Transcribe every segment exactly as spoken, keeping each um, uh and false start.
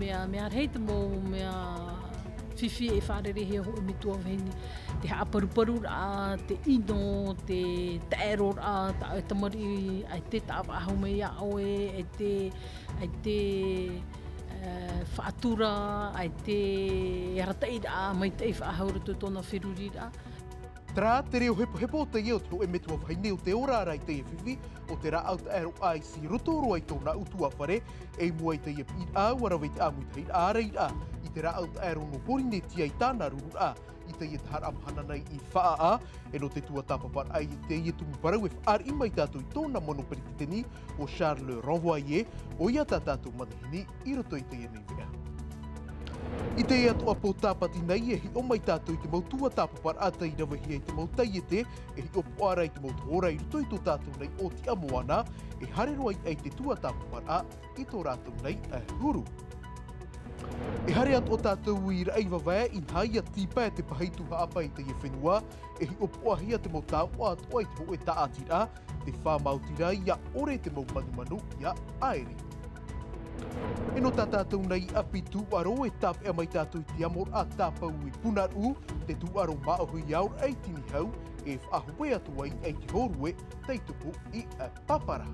Mea, mea rahi te mau mea fifi e fārereihia hōʻē metua vahine. Te haʻaparuparuraʻa, te ʻino, te taʻeroraʻa, tā ʻoe tamariʻi, ʻaita e faʻahou mai iā ʻoe, ʻaita, ʻaita, e, faʻatura, ʻaita e arataʻiraʻa maitaʻi faʻahou i roto i tōna feruriraʻa. Terā te reo hepohepo teie o te hōʻē metua vahine o te ora ra i teie fifi, ʻo te rāʻau taʻero ice i roto roa i tōna ʻutuāfare, e i mua i teie piʻiraʻa, ʻua rave i te ʻāmuitahiraʻa ārairaʻa i te rāʻau taʻero nō Porinetia i tāna rururaʻa, i teie taharaʻa mahana nei i Faʻaʻā, e nō te tuatāpaparaʻa i teie tumu parau e fāriʻi mai tātou i tōna mono peretiteni, ʻo Charles Renvoyer, ʻoia tā tātou manihini i roto i teie nei veʻa. I teie atoʻa pō Tāpati nei e hiʻo mai tātou i te mau tuatāpaparaʻa tei ravehia i te mau taiete, e hiʻopoʻa ra i te mau tohora i roto i tō tātou nei ʻōtiʻa moana, e haere roa ai te tuatāpaparaʻa i tō rātou nei, e, huru. E haere atoʻa tātou i Raʻivavae, inaha ʻia tīpae te pahi tū haʻapae i teie fenua, e hiʻopoʻahia te mau taoʻa atoʻa i te hōʻē tāʻatiraʻa, te fā maoti rā ʻia ʻore te mau manumanu ʻia ʻaere. E nō tā tātou nei ʻapi tūʻaro e tāpeʻa mai tātou i te amoraʻa tāpau i Punaruʻu, te tūʻaro māʻohi i Aoraʻi Tinihau, e faʻahope atu ai i te hōrue tei tupu i, e, Papara.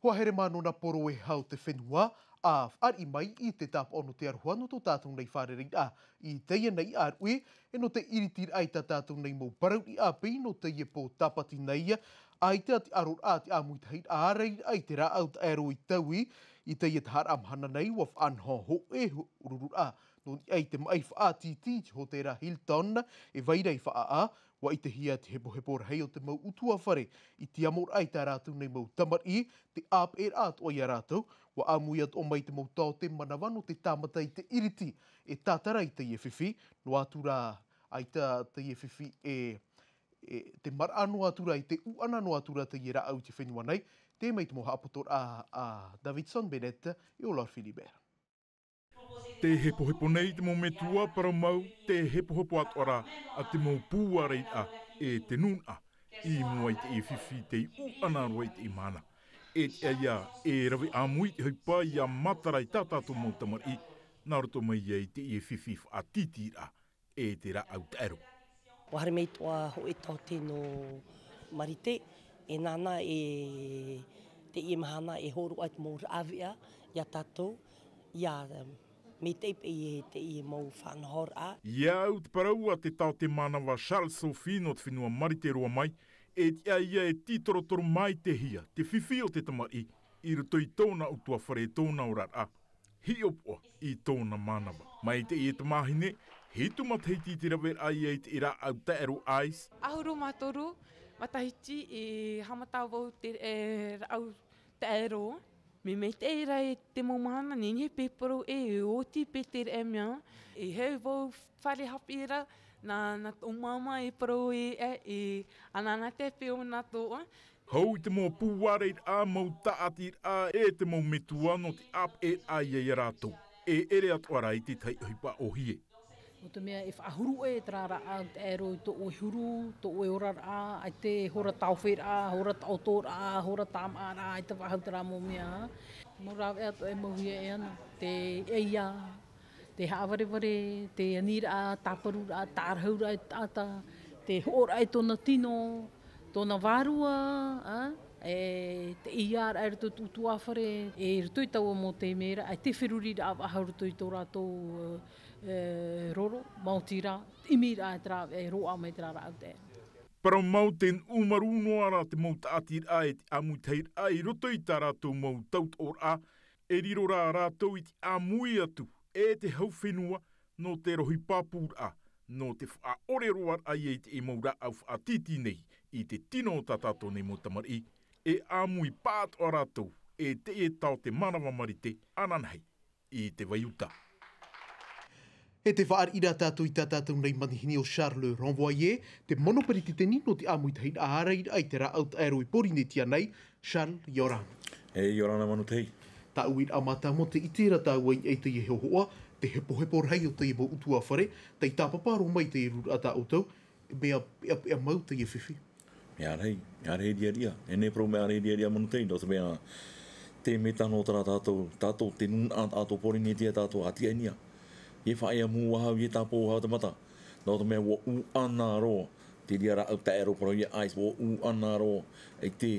Hoa here mā nō nā poro e hau te fenua, a fāriʻi mai i te tāpaʻo nō te aroha nō tō tātou nei fārereiraʻa i teie nei ʻāruʻi, e nō te iritiraʻa i tā tātou nei mau parauʻi ʻāpī nō teie pō Tāpati nei, ʻaita te aroraʻa te ʻāmuitahiraʻa ārairaʻa i te rāʻau taʻero i taui, i teie taharaʻa mahana nei, ʻua faʻanaho hōʻē hu-, rururaʻa nō niʻa i te maʻi faʻatītī i te hōtēra Hilton, e vai ra i Faʻaʻā, ʻua ʻitehia te hepohepo rahi o te mau ʻutuāfare i te amoraʻa i tā rātou nei mau tamariʻi, te ʻāpeʻeraʻa atoʻa iā rātou, ʻua ʻāmui atoʻa mai te mau taote manava nō te tāmata i te iriti, e tātara i teie fifi, noa atu rā, ʻaita teie fifi e, e te maraʻa noa atu rā, i te ʻuʻana noa atu rā teie rāʻau i te fenua nei, tē mai te mau haʻapotoraʻa a Davidson Bennett, e Olor Philibert. Te hepohepo nei te mau metua parau mau, te hepohepo atoʻa rā a te mau pūareiraʻa e te nūnaʻa, i mua i teie fifi tei ʻuʻana roa i teie mahana. E tiʻa ia e rave ʻāmui te ʻohipa ʻia matara i tā tātou mau tamariʻi, nā roto mai ia i teie fifi faʻatītīraʻa e te rāʻau taʻero. ʻUa haere mai atoʻa hōʻē taote nō Marite, e nāna e teie mahana e hōroʻa i te mau rāveʻa iā tātou, ʻia maitaʻi paʻi i teie mau faʻanahoraʻa. ʻIa au te parau a te taote manava Charles Sophie nō te fenua Marite roa mai, e tiʻa ia e tītorotoro maitaʻihia te fifi o te tamariʻi i roto i tōna ʻutuāfare, tōna oraraʻa. Hiʻopoʻa i tōna manava. Mai teie tamāhine, hitu matahiti i te raveraʻa ia i te rāʻau taʻero ice. ʻAhuru mā toru matahiti e haʻamata vau te, e, rāʻau taʻero. Mea maitaʻi rā i te mau mahana, nehenehe e parau ē, e oti paʻi te reira mea. E hau vau fare haʻapiʻiraʻa, nā, nā tō māmā e parau ē, e, e, anaana te peu nā tō, ā. Hou i te mau pūareiraʻa, mau tāʻatiraʻa, e te mau metua nō te ʻāpeʻeraʻa ia iā rātou. E ʻere atoʻa rā i te tahi ʻohipa ʻōhie. Nō te mea e faʻahuru ʻoe terā rāʻau taʻero i tō ʻoe huru, tō ʻoe oraraʻa, ʻaita e hora tāʻoferaʻa, hora taʻotoraʻa, hora tāmāʻaraʻa, ʻaita faʻahou terā mau mea. Mau rāveʻa atoʻa e mauhia e ana, te ʻeiā, te haʻavarevare, te aniraʻa, tāparuraʻa, tārahu ra e te taʻata, te hoʻoraʻa i tōna tino, tōna vārua, ā, e te ʻeiāraʻa i roto i te ʻutuāfare, e i roto i taua mau taime ra, ʻaita e feruriraʻa faʻahou i roto i tō rātou, e, roro, maoti rā, ʻimiraʻa terā, e roaʻa mai terā rāʻau taʻero. Parau mau tē nuʻu marū noa ra te mau tāʻatiraʻa e te ʻāmuitahiraʻa i roto i tā rātou mau tautoʻoraʻa, e riro rā rātou i te ʻāmui atu e te hau fenua nō te rohi pāpūraʻa, nō te faʻaʻore roaraʻa ia i te mau rāʻau faʻatītī nei i te tino o tā tātou nei mau tamariʻi, e ʻāmui pāʻatoʻa rātou e teie taote manava Marite ananahi i te vai uta. E tē fāriʻi ra tātou i tā tātou nei manihini ʻo Charles Renvoyer, te mono peretiteni nō te ʻāmuitahiraʻa ārairaʻa i te rāʻau taʻero i Porinetia nei. Charles, ʻia ora na. E, ʻia ora na Manutehi. Tāʻu uiraʻa mātāmua, tē ʻite ra tāua i teie hōhoʻa, te hepohepo rahi o teie mau ʻutuāfare, tei tāpapa roa mai i teie rururaʻa tā ʻoutou, mea peʻapeʻa mau teie fifi. E ārahi, e ārahi riaria. E nei parau mea ārahi riaria manu tei, nō te mea, te mea tano tā tātou, tātou te nūnaʻa, tātou Pōrīnetia, tātou a tiaʻi nei. E faʻaea mua hau, e tāpō hau te mata. Nō te mea, ua ʻū ana roa, te ria rāʻau taʻero parau ia ice, ua ʻū ana roa, e te,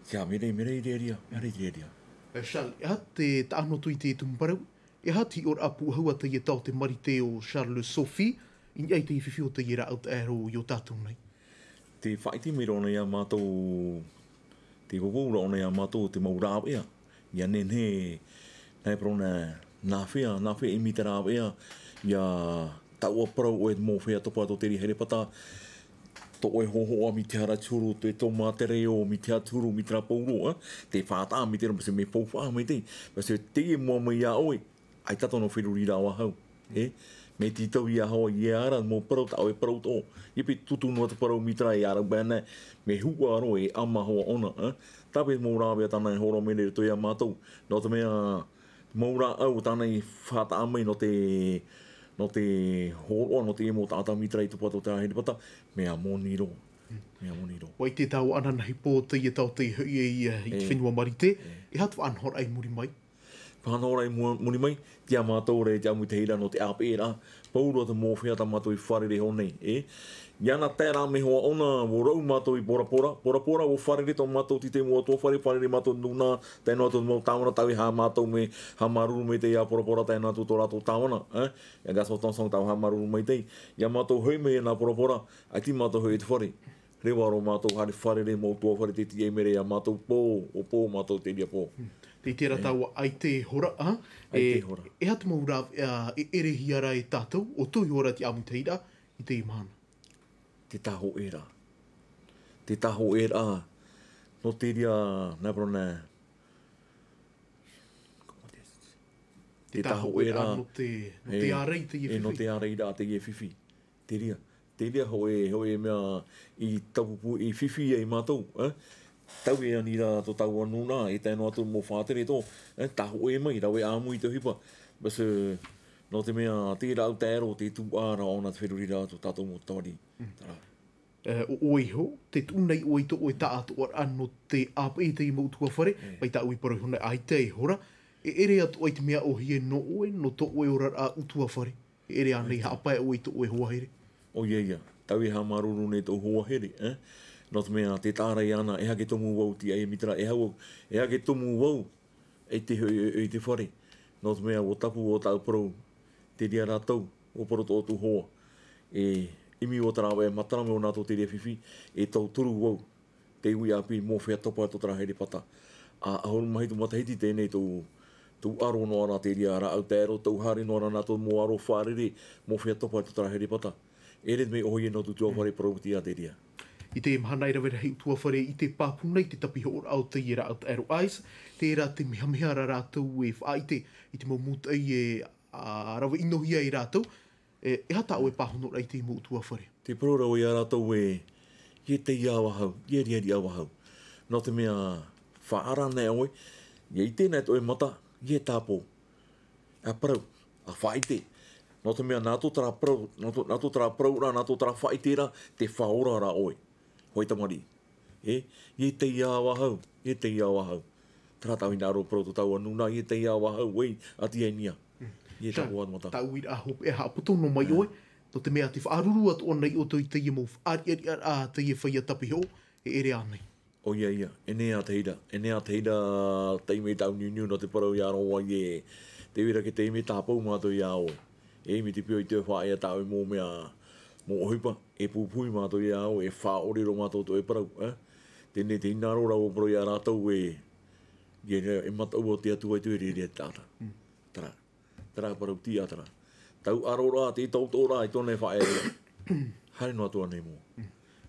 te mea, mea riaria, mea riaria. E Charles, e aha te taʻa noa atu i te tumu parau? E aha te hiʻoraʻa pūʻohu a teie tau te marite o Charles Sophie, i niʻa i te fifi o teie rāʻau taʻero i ō tātou nei? Te faʻaʻite mai rōna ia mātou, te vovou rōna ia mātou, te mau rāveʻa. Ia nehenehe, nā e parau nā, nā hea, nā hea e ʻimi te rāveʻa, ia taua parau ʻoe mau hea topa tō te ria herepata, tō ʻoe hōhoʻa mai te hara te huru, te tōmātereo mai te hara te huru, mai te rā pauroa, te fātaʻa mai te rā, mea pou faʻa mai te, mea teie mua mai ia ʻoe, ʻaita tōna feruri rā vāhau. E, mea tītau ia hoa, ia ara, mau parau, tā ʻoe parau tō. Ia pē tutu noa te parau mai te rā, e ara bēnā, mea hua roa, e ama hoa ʻōna, e. Tā pē mau rāveʻa tāna e horo mai nei roto ia mātou. Nō te mea, mau rāʻau tāna i fātaʻa mai nō te, nō te hōroʻa, nō te mau taʻata mai te rā i topa tō te ria herepata, mea moni roa. Mea moni roa. ʻUa ʻite tāua ananahi pō teie tau tei hoʻi ai, e, i te fenua marite, e aha te faʻanahoraʻa i muri mai? Faʻanahoraʻa i mu-, muri mai, te ia mātou ra, te ʻāmuitahiraʻa nō te ʻāpeʻeraʻa, pauroa te mau hea tā mātou i fārerei iho nei, e? Iāna tae rā mea hoa ʻōna, ua rau mātou i Bora Bora, Bora Bora, ua fārerei tō mātou tītau mau ʻutuāfare, fārerei mātou nūnaʻa, tae noa atu mau tāvana, taui hā mātou mea, haʻamāuruuru mai teie Bora Bora, tae noa atu tō rātou tāvana, e? Ia Gaston Tanson, tau haʻamāuruuru mai tei, ia mātou hoʻi mai nā Bora Bora, ʻaita mātou hoʻi i te fare. Reva roa mātou haere fārerei mau ʻutuāfare te tiʻai mai ra ia mātou pō, ʻo pō mātou te ria pō. Tei terā tāua ʻaita e hora, a? ʻAita e hora. E aha te mau rāveʻa, e, e ʻerehia ra e tātou, ʻo tō iho ra te ʻāmuitahiraʻa, i teie mahana? Te tāhōʻēraʻa. Te tāhōʻēraʻa, nō te ria, nā parau nā. Te tāhōʻēraʻa nō te, nō te ārai i teie fifi. E, nō te ārai ra teie fifi. Te ria, te ria hōʻē, hōʻē mea i tāpūpū, i fifi ai mātou, e? Taui ani ra tō tāua nūnaʻa, e tae noa atu mau fātere tō, e, tāhōʻē mai, rave ʻāmui i te ʻohipa. But, e, nō te mea, te rāʻau taʻero, te tuʻa ra ʻōna te feruri ra tō tātou mau tamariʻi. Terā. E, ʻo, ʻo ʻoe iho, tē tuʻu nei ʻoe i tō ʻoe taʻatoʻaraʻa nō te ʻāpeʻe i teie mau ʻutuāfare, mai tāʻu i parau iho nei, ʻaita e hora, e ʻere atoʻa i te mea ʻōhie nō ʻoe, nō tō ʻoe oraraʻa ʻutuāfare. E ʻere ānei e haʻapae ʻoe i tō ʻoe hoa here? ʻOia ia, tau e haʻamāuruuru nei tōʻu hoa here, e? Nō te mea, tē tārai ana, e aha e tumu vau i teie mea ra, e aha, e aha e tumu vau i te, i, i te fare. Nō te mea, ʻua tapu ʻo tāʻu parau, te ria rātou, ʻua parau tō ʻoutou hoa. E ʻimi ʻo te rāveʻa matara mai ʻōna tō te ria fifi, e tauturu vau, te uʻi ʻāpī, mau hea topa tō te ria herepata. ʻA, ʻahuru mā hitu matahiti teie nei tō, tō ʻaro noa ra te ria rāʻau taʻero, tō haere noa ra nā tō mau ʻaro fārerei, mau hea topa tō te ria herepata. E ʻere mea ʻōhie nō tō ʻutuāfare parau atu i te ria. I te mahana e rave rahi ʻutuāfare i te pāpū nei te tapihoʻoraʻa o teie rāʻau taʻero ice, terā te mehameha ra rātou e faʻaʻite i te mau mūtoʻi e, a, rave ʻinohia e rātou, e, e aha tā ʻoe pāhonoraʻa i te mau ʻutuāfare? Tē parau ra vau ia rātou ē, ʻia tei ā vāhau, ʻia riaria vāhau. Nō te mea faʻaara nei ʻoe, ʻia ʻite nei tō ʻoe mata, ʻia tāpō. ʻA parau, ʻa faʻaʻite. Nō te mea nā tō terā parau, nā tō, nā tō terā parau ra, nā tō terā faʻaʻite ra, tē faʻaora ra ʻoe. Hōʻē tamariʻi. E, ʻia tei ā vāhau, ʻia tei ā vāhau. Terā tāʻu hinaʻaro parau tō tāua nūnaʻa, ʻia tei ā vāhau, ʻei, ʻati ai nei. ʻIa tāpō atu mata. Tāʻu uiraʻa hopeʻa haʻapoto noa mai ʻoe, nō te mea tē faʻaruru atoʻa nei ʻoutou i teie mau faʻariʻariʻaraʻa, teie feiā tapihoʻo, e ʻere ānei. ʻOia ia, e nei ā te hira, e nei ā te hira, taime tāʻu niuniu nō te parau ia roa ē, te uira ke taime tāpau mātou ia ʻoe. E, mai te peu i te faʻaea tāʻu mau mea, mau ʻohipa, e pupuhi mātou ia ʻoe, e faʻaʻore roa mātou tō ʻoe parau, e? Teie te hinaʻaro ra ʻoe parau ia rātou ē, e, e mataʻu o te Atua i te reira e te taʻata. Terā. Terā parau tiʻa terā. Tau ʻaroraʻa, te tautooraʻa i tōna e faʻaea. Haere noa atu ānei mau.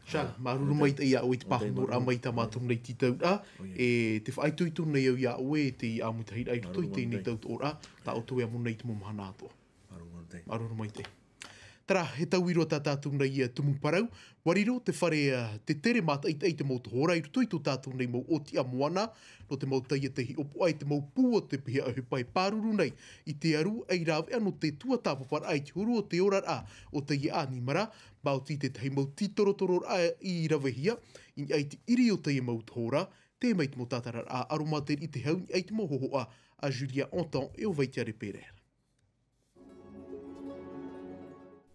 Charles, māuruuru maitaʻi ia ʻoe i te pāhonoraʻa mai tā mātou nei tītauraʻa. E te faʻaitoito nei au ia ʻoe, te ʻāmuitahiraʻa i roto i teie nei tautooraʻa, tā ʻoutou e amo nei i te mau mahana atoʻa. Māuruuru maitaʻi. Māuruuru maitaʻi. Tara, he tauiro tā tātou nei ia tumu parau, ʻua riro te fare, ā, te tere mātaʻitaʻi i te mau tohorā i roto i tō tātou nei mau ʻōtiʻa moana, nō te mau taiete hiʻopoʻa i te mau pū o te piha ʻohipa e pāruru nei i te aru, ʻei rāveʻa nō te tuatāpaparaʻa i te huru o te oraraʻa o teie ʻanimara, maoti tētahi mau tītorotororaʻa i ravehia, i niʻa i te ʻiri o teie mau tohorā, tē mai te mau tātararaʻa aromatiri i te hau i niʻa i te mau hohoʻa a Julia Anton e ʻo Vaitiare Pereira.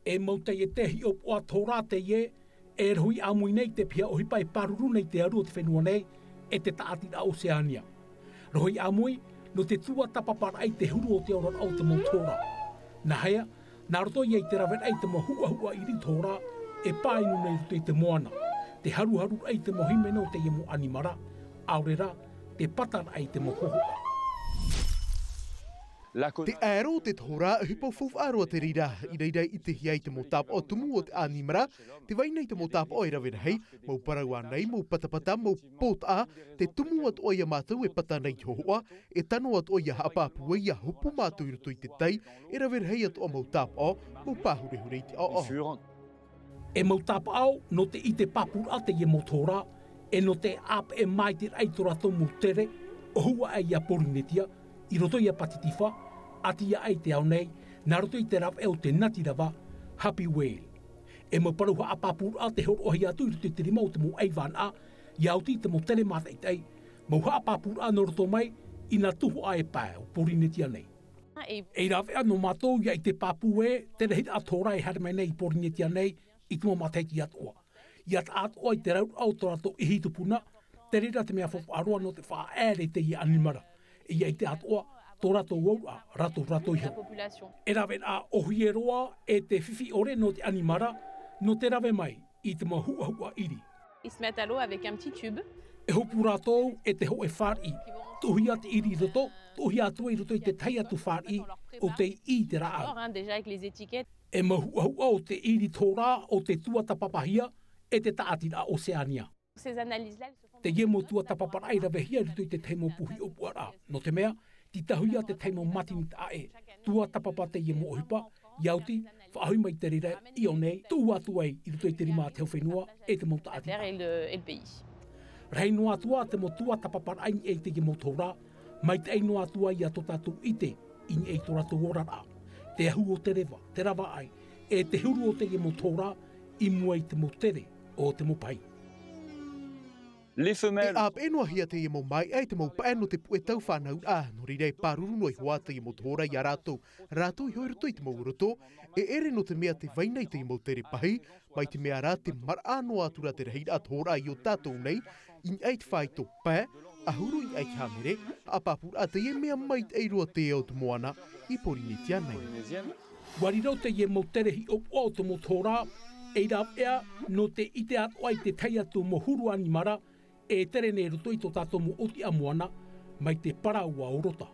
E mau taiete hiʻopoʻa tohorā teie, e rohi ʻāmui nei te piha ʻohipa e pāruru nei te aru o te fenua nei, e te tāʻatiraʻa Oceania. Rohi ʻāmui, nō te tuatāpaparaʻa i te huru o te oraraʻa o te mau tohorā. Nā hea, nā roto ia i te raveraʻa i te mau huʻahuʻa ʻiri tohorā, e pā inu nei i roto i te moana. Te haruharuraʻa i te mau hīmene o teie mau ʻanimara, ʻaore rā, te pataraʻa i te mau hohoʻa. Te ʻaero o te tohorā, ʻohipa faufaʻa roa te reira, i reira i te hia i te mau tāpaʻo tumu o te ʻanimara, tē vai nei te mau tāpaʻo e rave rahi, mau parau ānei, mau patapata, mau pōtaʻa, te tumu atoʻa ia mātou e pata nei te hohoʻa, e tano atoʻa ia haʻapāpū ai ia hopu mātou i roto i te tai, e rave rahi atoʻa mau tāpaʻo, mau pāhurehure i te ʻaoʻao. E mau tāpaʻo, nō te ʻite pāpūraʻa teie mau tohorā, e nō te ʻāpeʻe māiteraʻa i tō rātou mau tere, ʻōhua aʻe ia Pōrīnetia, i roto ia Pātitifā, ʻati aʻe i te ao nei, nā roto i te rāveʻa o te nati rava, Happy Whale. E mau parau haʻapāpūraʻa tē hōroʻahia atu i roto i te rima o te mau ʻaivānaʻa, ʻia oti te mau tere mātaʻitaʻi, mau haʻapāpūraʻa nō roto mai, i nā tuhaʻa e pae o Pōrīnetia nei. ʻEi rāveʻa nō mātou ia ʻite pāpū ē, te rahiraʻa tohorā e haere mai nei i Pōrīnetia nei, i te mau matahiti atoʻa. ʻIa taʻa atoʻa i te rauraʻa o tō rātou ʻihi tupuna, te reira te mea faufaʻa roa nō te faʻaʻere i teie ʻanimara. ʻIa ʻite atoʻa, tō rātou auraʻa, rātou, rātou iho. E raveraʻa ʻōhie roa, e te fifi ʻore nō te ʻanimara, nō te rave mai, i te mau huʻahuʻa ʻiri. Ils se mettent à l'eau avec un petit tube. E hopu rātou e te hōʻē fāriʻi. Tuʻuhia te ʻiri i roto, tuʻuhia atu ai i roto i te tahi atu fāriʻi, ʻo tei ʻī i te rāʻau. Hein, déjà avec les étiquettes. E mau huʻahuʻa o te ʻiri tohorā, ʻo tē tuatāpapahia, e te tāʻatiraʻa Oceania. Ces analyses-là, elles se font. Teie mau tuatāpaparaʻa i ravehia i roto i te tahi mau pū hiʻopoʻaraʻa. Nō te mea, tītauhia te tahi mau mātinita ʻē. Tuatāpapa teie mau ʻohipa, ʻia oti, faʻahoʻi mai te reira i ʻō nei, tuʻu atu ai i roto i te rima a te hau fenua, e te mau tāʻatiraʻa. Et le, et le pays. Rahi noa atu ā te mau tuatāpaparaʻa i niʻa i teie mau tohorā, maitaʻi noa atu ā ia tō tātou ʻite, i niʻa i tō rātou oraraʻa, te ahu o te reva, te ravaʻai, e te huru o teie mau tohorā, i mua i te mau tere o te mau pahī. E ʻāpeʻe noa hia teie mau māiʻa e te mau pae nō te puʻe tau fānauraʻa, nō reira e pāruru noa iho ā teie mau tohorā ia rātou, rātou iho i roto i te mau roto, e ʻere nō te mea tē vai nei teie mau tere pahī, mai te mea rā tē maraʻa noa atu ra te rahiraʻa tohorā i ō tātou nei, i niʻa i te faito pae, ʻahuru i niʻa i te hāmere, haʻapāpūraʻa teie mea maitaʻi roa teie o te moana i Pōrīnetia nei. ʻUa riro teie mau tere hiʻopoʻa o te mau tohorā, ʻei rāveʻa, nō te ʻite atoʻa i te tahi atu mau huru ʻanimara, e tere nei i roto i tō tātou mau ʻōtiʻa moana, mai te parau ʻo Rota.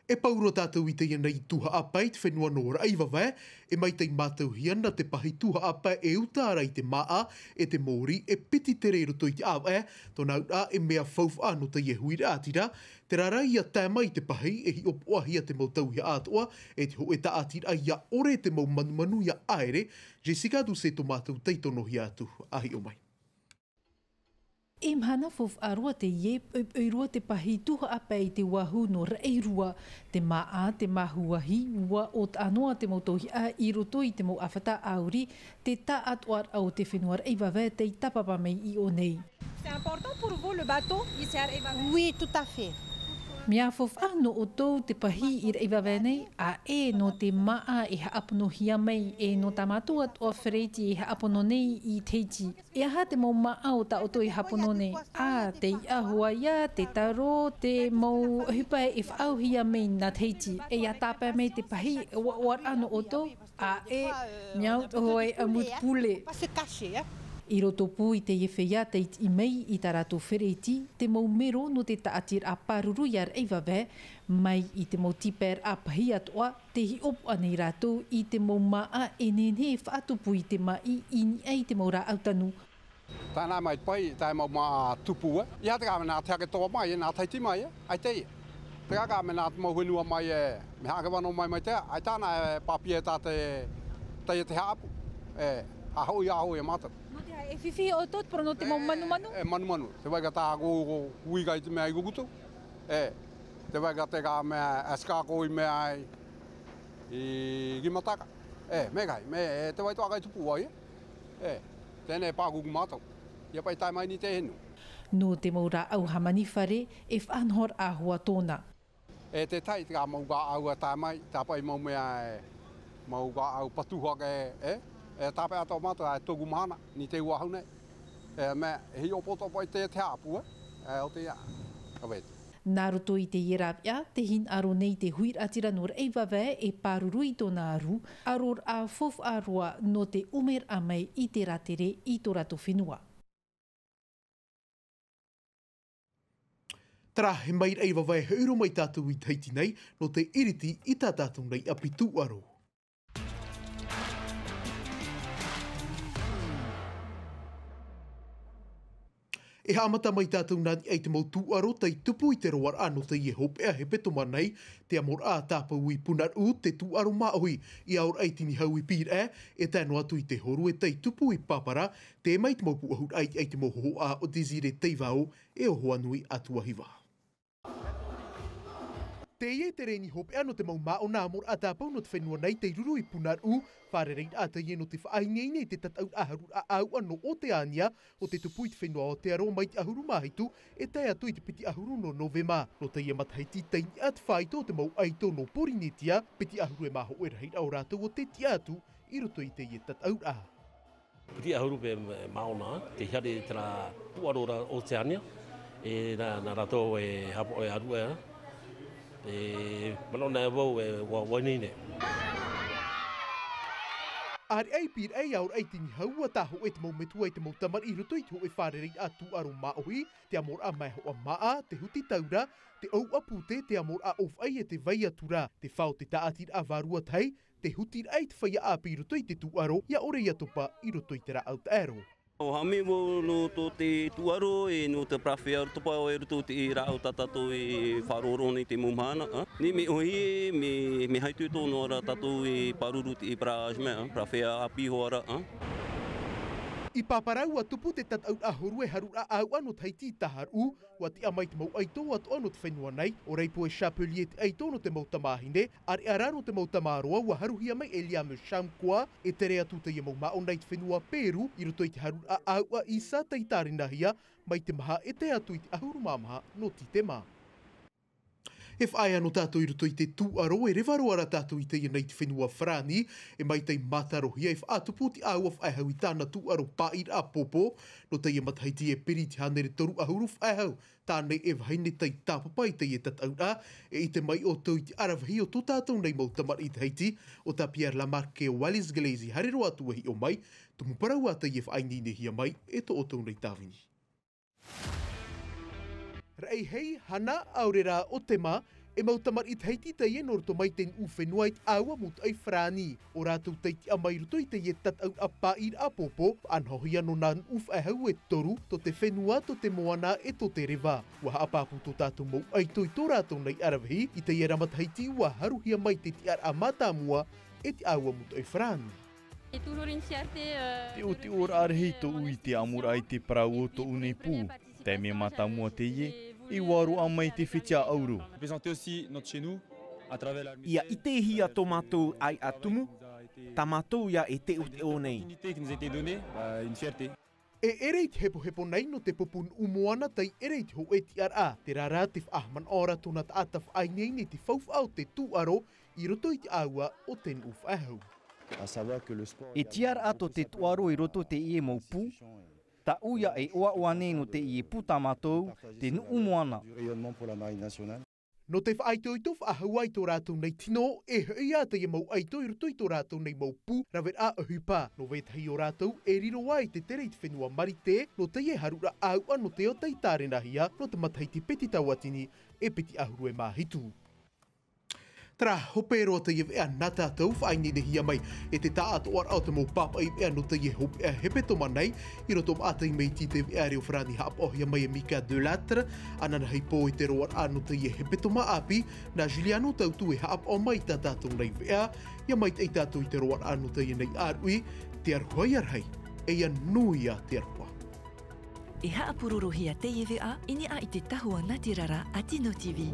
E pau roa tātou i teie nei tuhaʻa pae i te fenua nō Raʻivavae, e maitaʻi mātauhia na te pahī tuhaʻa pae e uta ra i te māʻa, e te mōrī, e piti tere i roto i te ʻāvaʻe, tōna auraʻa e mea faufaʻa nō teie huiraʻatira, terā rā ʻia tae mai i te pahī, e hiʻopoʻahia te mau tauihaʻa atoʻa, e te hōʻē tāʻatiraʻa ʻia ʻore te mau manumanu ʻia ʻaere, Jessica Doucet tō mātou taihonohia atu, ʻa hiʻo mai. E mahana faufaʻa roa teie, poʻipoʻi roa te pahī tuhaʻa pae i te Wahoo nō Raʻirua, te māʻa, te mahuahi, ʻua ʻōtaʻa noa te mau tauihaʻa i roto i te mau ʻāfata ʻāuri, te taʻatoʻaraʻa o te fenua Raʻivavae tei tāpapa mai i ʻō nei. C'est important pour vous le bateau ici à Raʻivavae? Oui, tout à fait. Mea faufaʻa nō ʻoutou te pahī i Raʻivavae nei, ʻae nō te māʻa e haʻaponohia mai, e nō tā mātou atoʻa fereti e haʻapono nei i Tahiti. E aha te mau māʻa o tā ʻoutou e haʻapono nei? Ā, te iʻa hoʻi ā, te taro, te mau ʻohipa e faʻaauhia mai nā Tahiti. E ʻia tāpae mai te pahī ʻoaʻoaraʻa nō ʻoutou? ʻAe, mea au te hoʻi ʻamu te pule. I roto pū i teie feiā tei tiʻi mai i tā rātou fereti, te mau mero nō te tāʻatiraʻa pāruru ia Raʻivavae, mai i te mau tīpaeraʻa pahī atoʻa, tē hiʻopoʻa nei rātou i te mau māʻa e nehenehe e faʻatupu i te maʻi i niʻa i te mau rāʻau tanu. Tāna mai te pahī, tae mau māʻa tupu, e. ʻIa te kāvana, te hake toa mai, e, nā Tahiti mai, e. ʻAita ia. Te kaka mena te mau whenua mai e, me haʻake vano mai mai te, ai tāna e papier tā te, tā te haʻapu. E, a hoʻi, a hoʻi e mātou. Nō te haʻa e fifi o tō te poro nō te mau manumanu? E, manumanu. Te vai ka tā ko, ko, ui kai te mea i kukutu. E, te vai ka te ka mea, e ska ko i mea ai. I ki mataka. E, me kai, me, e, te vai toa kai tupu ai. E, tēnei pākuku mātou. Ia pai tae mai ni te henu. Nō te mau rāʻau hāmani fare, e faʻanohoraʻa hoʻi tōna. E te tai, te ka mau ka au e tae mai, tāpaʻi mau mea e, mau ka au patuha ke, e, e tāpaʻi atoʻa mātou, e toku mahana, ni te ua hau nei. E, mea, e hi o poto pai te, te haʻapu, e, e, o te ia, ka vete. Nā roto i te ierāvia, te hinaʻaro nei te huiraʻatira nō Raʻivavae e pāruru i tōna aru, aroraʻa faufaʻa roa nō te ʻumeraʻa mai i te rātere i tō rātou fenua. Tara, he mai Raʻivavae, he ʻuro mai tātou i Tahiti nei, nō te iriti i tā tātou nei ʻapi tūʻaro. E haʻamata mai tātou nā niʻa i te mau tūʻaro tei tupu i te roaraʻa nō teie hopeʻa hepetoma nei, te amoraʻa tāpau i Punaruʻu, te tūʻaro māʻohi, i aoraʻi Tinihau i Pīraʻe, e tae noa atu i te Horue tei tupu i Papara, tē mai te mau pūʻohuraʻa i te mau hohoʻa o Désiré Teivao, e o Hoanui Atuahiva. Teie te reni hopeʻa nō te mau māʻona amoraʻa tāpau nō te fenua nei tei ruru i Punaruʻu, fārereiraʻa teie nō te faʻaineine i te tataʻuraʻa haruraʻa ʻāuʻa nō Oteania, ʻo te tupu i te fenua o Aotearoa mai te ʻahuru mā hitu, e tae atu i te piti ʻahuru nō Novema. Nō teie matahiti tei niʻa te faito o te mau ʻaito nō Porinetia, piti ʻahuru e mā hōʻē rahiraʻa o rātou ʻo tē tiʻa atu i roto i teie tataʻuraʻa. Piti ʻahuru pae māʻona, tei haere terā tūʻaro ra Oteania, e nā, nā rātou e haʻapaʻo e aruʻe, e manaʻo nei vau e ua, ua ineine. ʻĀreʻa i Pīraʻe i aoraʻi Tinihau, ʻua tāhōʻē te mau metua i te mau tamariʻi i roto i te hōʻē fārereiraʻa tūʻaro māʻohi, te amoraʻa mai hoʻa māʻa, te huti taura, te ʻouʻa pūtē, te amoraʻa ʻōfaʻi e te vai atu ra, te fā o te tāʻatiraʻa vārua tahi, te hutiraʻa i te feiā ʻāpī i roto i te tūʻaro, ʻia ʻore ʻia topa i roto i te rāʻau taʻero. ʻUa haʻamau nō tō te tūʻaro, e nō te parafea topa i roto i te rāʻau tā tātou e faʻaroʻo nei te mau mahana, ā. Nei mea ʻōhie, mea, mea haʻitoito noa ra tātou e pāruru te parasme, ā, parafea ʻāpī hoʻi ra, ā. I Papara ʻua tupu te tataʻuraʻa Horue haruraʻa ʻāuʻa nō Tahiti i Taharuʻu, ʻua tiʻa mai te mau ʻaito atoʻa nō te fenua nei, ʻo Reipoe Chapelier te ʻaito nō te mau tamāhine, ʻāreʻa rā nō te mau tamāroa, ʻua haruhia mai e Liam Chamkoa, e tere atu teie mau māʻona i te fenua Peru, i roto i te haruraʻa ʻāuʻa Isa tei tārenahia, mai te maha e tae atu i te ʻahuru mā maha nō Tītema. E faʻaea noa tātou i roto i te tūʻaro, e reva roa ra tātou i teie nei te fenua Farāni, e mai tei mātarohia e faʻatupu te ʻāua faʻehau i tāna tūʻaro pāʻiraʻa pōpō, nō teie matahiti e piri te hānere toru ʻahuru faʻehau, tāne e vahine tei tāpapa i teie tataʻuraʻa, e ʻite mai ʻoutou i te ʻaravihi o tō tātou nei mau tamariʻi Tahiti, ʻo tā Pierre Lamarck e Wallis Gleizes, haere roa atu e hiʻo mai, tumu parau ā teie e faʻaineinehia mai e tō ʻoutou nei tāvini. Raʻi hei, hana, ʻaore rā ʻo Tema, e mau tamariʻi Tahiti teie nō roto mai te nuʻu fenua i te ʻāua mūtoʻi Farāni. ʻO rātou tei tiʻa mai i roto i teie tataʻuraʻa pāʻiraʻa pōpō, faʻanahohia nō nā nuʻu faʻehau e toru, tō te fenua, tō te moana, e tō te reva. ʻUa haʻapāpū tō tātou mau ʻaito i tō rātou nei ʻaravihi, i teie ra matahiti ʻua haruhia mai te tiʻaraʻa mātāmua e te ʻāua mūtoʻi Farāni. Teʻoteʻo rahi tōʻu i te ʻamuraʻa i te parau o tōʻu nei pū. Taime mātāmua teie, e ʻua roaʻa mai te fetiʻa ʻauro. ʻIa ʻitehia tō mātou ʻāiʻa tumu, tā mātou ia e teʻoteʻo nei. E ʻere i te hepohepo nei nō te pupu nuʻu moana tei ʻere i te hōʻē tiʻaraʻa, terā rā te faʻahaʻamanaʻo ra tōna taʻata faʻaineine i te faufaʻa o te tūʻaro i roto i te ʻāua o te nuʻu faʻehau. E tiʻaraʻa tō te tūʻaro i roto i teie mau pū, tāʻu ia e ʻoaʻoa nei nō teie pū tā mātou, te nuʻu moana. Nō te faʻaitoito faʻahou i tō rātou nei tino, e hoʻi ā teie mau ʻaito i roto i tō rātou nei mau pū, raveraʻa ʻohipa. Nō vetahi o rātou, e riro ā i te tere i te fenua Marite, nō teie haruraʻa ʻāuʻa nō te ao tei tārenahia, nō te matahiti piti tauatini, e piti ʻahuru e mā hitu. Tara hope roa teie veʻa nā tātou faʻaineinehia mai e te taʻatoʻaraʻa o te mau pāpaʻi veʻa nō teie hopeʻa hepetoma nei. I roto maʻataʻi mai i te veʻa reo farani haʻapaʻohia mai e mika de latre. Ananahi pō i te roaraʻa nō teie hepetoma ʻāpī. Nā juliano tautu e haʻapaʻo mai i tā tātou nei veʻa. Ia maitaʻi tātou i te roaraʻa nō teie nei ʻāruʻi. Te aroha ia rahi e ia nui ia te aroha. E haʻapurorohia teie veʻa i niʻa i te tahua nā te rara a tino tv.